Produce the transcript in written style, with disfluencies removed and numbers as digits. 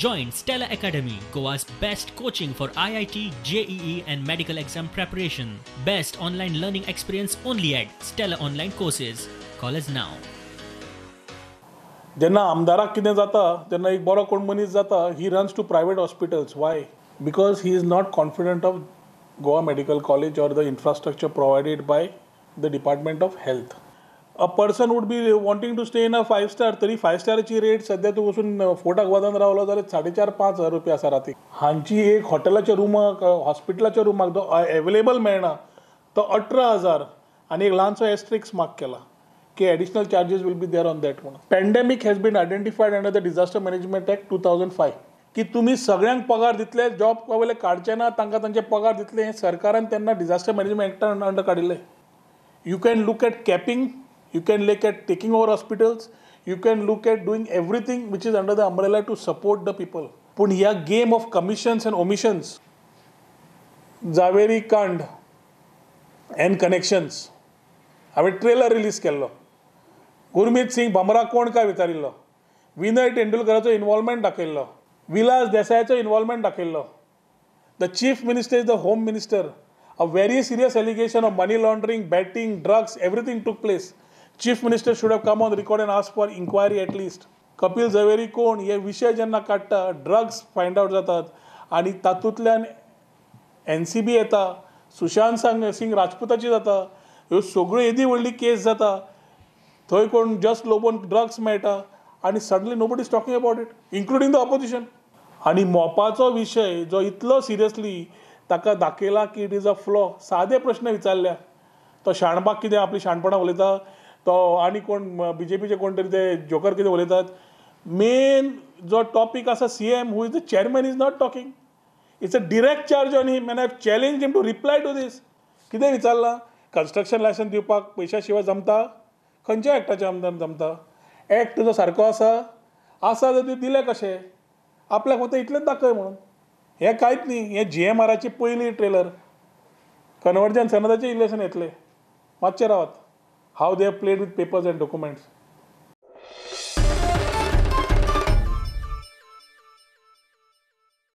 Join Stella Academy, Goa's best coaching for IIT, JEE and medical exam preparation. Best online learning experience only at Stella Online Courses. Call us now. जेन्ना आमदाराक कितें जाता तेन्ना एक बरो कोण मनीस जाता, he runs to private hospitals. Why? Because he is not confident of Goa Medical College or the infrastructure provided by the Department of Health. A person would be wanting to stay in a 5 star, तरी 5 स्टाराची rate सध्या तूं वचून fort आग्वादान रावलो जाल्यार 4,500-5,000 रुपया आसा रातीक. हांची एक हॉटेलाच्या रुमाक, हॉस्पिटलाच्या रुमाक जो एवेलेबल मेळना तो 18,000 आनी एक ल्हानसो एस्ट्रिक्स मार्क केला की additional charges will be there on that म्हणून. Pandemic has been identified under the disaster management act 2005 की तुमी सगळ्यांक पगार दितले, जॉब वयले काडचे ना, तांकां तांचे पगार दितले, हें सरकारान तेन्ना डिजास्टर मॅनेजमेंट एक्टा अंडर काडिल्लें. You can look at capping, you can look at taking over hospitals, you can look at doing everything which is under the umbrella to support the people. पूण ह्या game of commissions and omissions, Zaveri कांड and connections, हांवें trailer release केल्लो. गुरमीत सिंग भमरा कोण काय विचारिल्लो, विनय तेंडुलकराचो involvement दाखयल्लो, विलास देसायाचो इन्वॉल्वमेंट दाखयल्लो. The chief minister is the home minister. A very serious allegation of money laundering, betting, drugs, everything took place. Chief minister should have come on record and ask for inquiry at least. Kapil Zaveri कोण हे विशय जेन्ना काडटा, drugs find out जातात आनी तातूंतल्यान NCB येता, सुशांत सिंग राजपुताची जाता, ह्यो सगळ्यो येदी व्हडली केस जाता, थंय कोण जस्ट लोबोन ड्रग्स मेळटा आनी suddenly nobody is talking about it, including the opposition. आनी मोपाचो विशय जो इतलो सिरियसली ताका दाखयला की it is a flaw. सादे प्रश्न विचारल्या, तो शाणबाग कितें आपली शाणपणां उलयता, तो आनी कोण बीजेपीचे कोण तरी ते जोकर कितें उलयतात. मेन जो टॉपीक आसा, CM who is the chairman is not talking. It's a direct charge on him and I have challenge him to reply to this. कितें विचारलां, कन्स्ट्रक्शन लायसन्स दिवपाक पयशा शिवाय जमता? खंयच्या एक्टाच्या आमदार जमता? एक्ट तुजो सारको आसा, आसा जाल्यार तुवें दिलें कशें? आपल्याक फक्त इतलेंच दाखय म्हणून. हें कांयच न्ही, हें जीएमआराची पयली ट्रेलर. कन्वर्जन सनदाचें इलेक्शन येतलें, मातशें रावात. How they have played with papers and documents.